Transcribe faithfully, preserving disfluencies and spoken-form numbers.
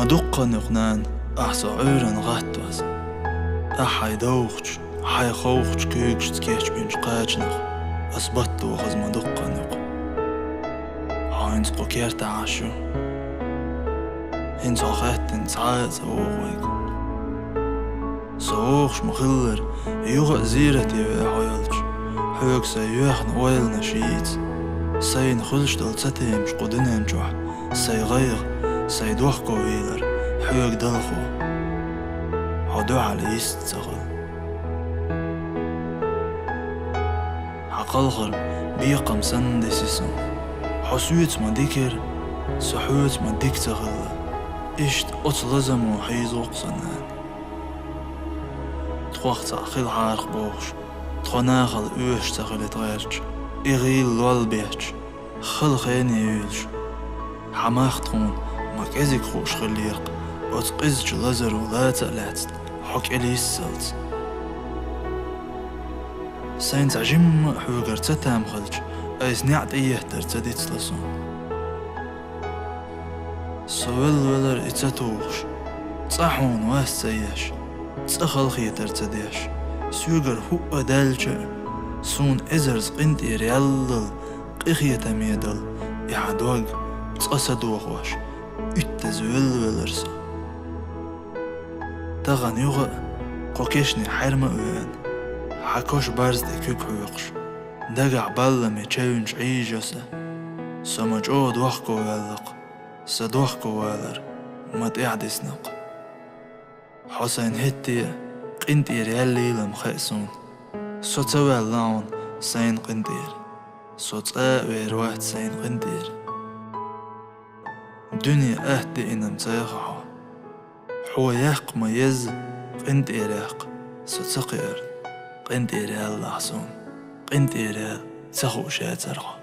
Ма дуккха а юкъ, нана, ахь со Ӏуьйранна гӀаттоз. Ахь хьайн довхачу, хьайн ховхачу куьйгашца кечбинчу кхачанах ас баттохаза ма дуккха а юкъ. Хьо хӀинца кху кертахь Ӏаш ю. ХӀинца хьо хаьттина цхьа а ца вогӀу вайга. Со вогӀуш ма-хиллара, юха а зерате веа хьо йолчу, хьоьга сайн йоьхна ойланаш йийца. Сайна хуьлуш долу цатемаш кху дуьнен чохь сайн гӀайгӀа, сайн дохковийлар хьоьга далхо. Хьо дуьхьал йист ца хуьлу. Хьан кхалхар бекхам санна дисина суна. Хьо соьца ма дикира, со хьоьца ма дика ца хилла. Иштта оцу лазамо хьийза ву-кх со, нана. Тхох цхьаъ хилахьара-кх бохуш, тхо нахала оьшуш ца хилийта гӀерташ, и гӀийла лол бетташ, хала хене юьйлуш. Хьан мах тхуна ма кӀезиг хууш хиллера-кх, оцу къизачу лазаро лаца а лаьцна, хьо кӀел йиссалц. Сайна цхьа жимма а хьоьгара цатам хилча, айса неӀ тӀееттар ца дицло суна. Со велла-велара и ца тухуш, цкъа хьуна вас ца еш, цкъа халахетар ца деш, соьгара хӀуъа даьлча а, суна эзарза къинтӀера яллал, къинхетаме дала и хьан дог цкъа са дохош, уьттаза велла-велара со. Тахана юха а кху кешне хьаьрма а веана, хьан кош барза тӀе куьг хьоькхуш, дагахь балламе чевнаш Ӏийжа аса. Со ма чӀогӀа дохковаьлла-кх, сан дохковалар ма тӀаьхьадисна-кх. Хьо сайна хӀетте а къинтӀера яьллийла-м хаьа суна. Со ца ваьлла хьуна сайна къинтӀера. Со цкъа а вер вац сайна къинтӀера. Дуьне атта деъна-м ца яха хьо. Хьо яккха ма езза, къинтӀера яккха, со ца кхиарна, къинтӀера яьлла ахь суна, къинтӀера яьлла ца хууш яцара хьо.